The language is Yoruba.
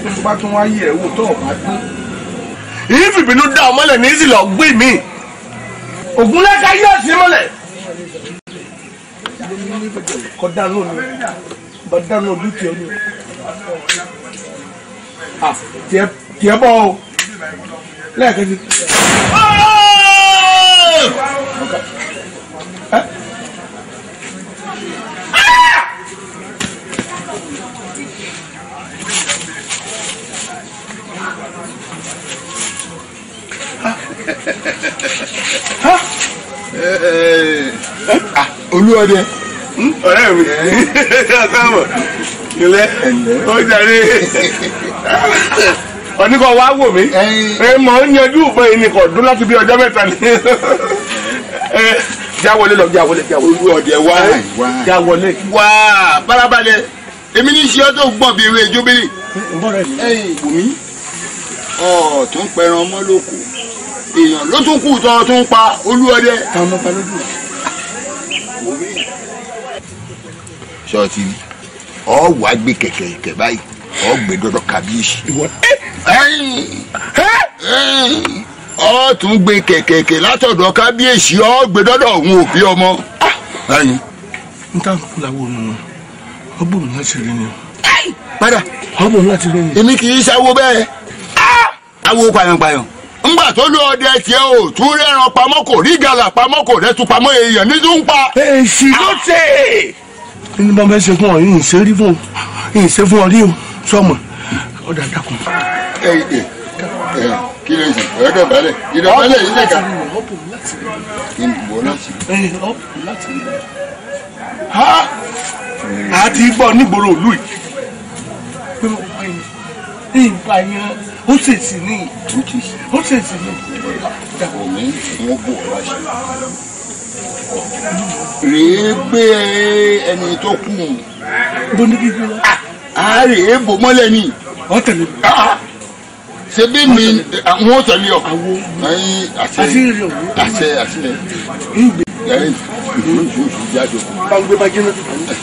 Tó bá tún wá yí ẹ̀ wò tó ọ̀bá dún. Ìfìbínú dá ọ mọ́lẹ̀ ní ìsìlọ̀ gbé mi. Ògúnlẹ́ka yóò sí mọ́lẹ̀. Kọ́ dáná ni bá dáná ojú tiẹ̀ ni. Tiẹ̀ bọ̀ o lẹ́ẹ̀kejì. Olúọdẹ ọ̀rẹ́ mi káàbọ̀ ilé ó jàre oníkọ̀ wá wò mí mọ̀ ń yanjú ìfẹ́ yìí nìkan dún láti bí ọjọ́ mẹ́ta ni já wọlé lọ já wọlé já wọlé. Olúọdẹ wá já wọlé. Wá farabalẹ̀ èmi ní ṣe ọ́ tó gbọ̀n bí ewé jóbélé. Ẹ̀yin wò mí ọ̀ tó ń pẹran mọ́ lóko èèyàn ló tún kù tọ́ tó ń pa Olúọdẹ. Táwọn ọmọ pa lójú. Ṣọ́ọ̀tì ọ wàá gbé kẹ̀kẹ́ báyìí ọ gbé dọ́dọ̀ kábíyèsí. Ọ tún gbé kẹ̀kẹ́ látọ̀dọ̀ kábíyèsí ọ gbé dọ́dọ̀ òun òbí ọmọ. N ta kú làwọn ònà ọgbọ̀n láti rí ni. Padà ọgbọ̀n láti rí ni. Èmi kì í ṣàwo bẹ́ẹ̀ awo pàyànpàyàn ngbà tó lọ ọdẹ tiẹ̀ o tún rẹ́ran pamọ́ kò rí gàlà pamọ́ kò rẹ́tù pamọ́ èèyàn ní tó ń pa. Èsì ló ṣe ní bá bẹ́ẹ̀ ṣe fún ọ yìí ṣe rí fún ọ yìí ṣe fún ọ rí o sọmọ ọ̀dà dàkún. Ẹ ẹ kí ló ń sè ọ̀rẹ́ dọ̀bálẹ̀ ìdọ̀bálẹ̀ yìí lẹ́ka. Kí n bọ̀ láti. A ti gbọ́ nígboro òlú yìí pé mo pa yẹn ìgbà yẹn ó ṣèṣì ní ó ṣèṣì ní. Omi ń bò láṣẹ. Rèé gbé ẹni tó kú. Bó ní kí gbé lọ. A rèé bò mọ́lẹ̀ ni. Wọ́n tẹ̀lé mi. Ṣé bí mi wọ́n tẹ̀lé ọ. Àṣẹ àṣẹ àṣẹ. Ìgbé. Ìgbé jáde. Bá ń gbé bá jẹ́ náà tó tẹ̀lé.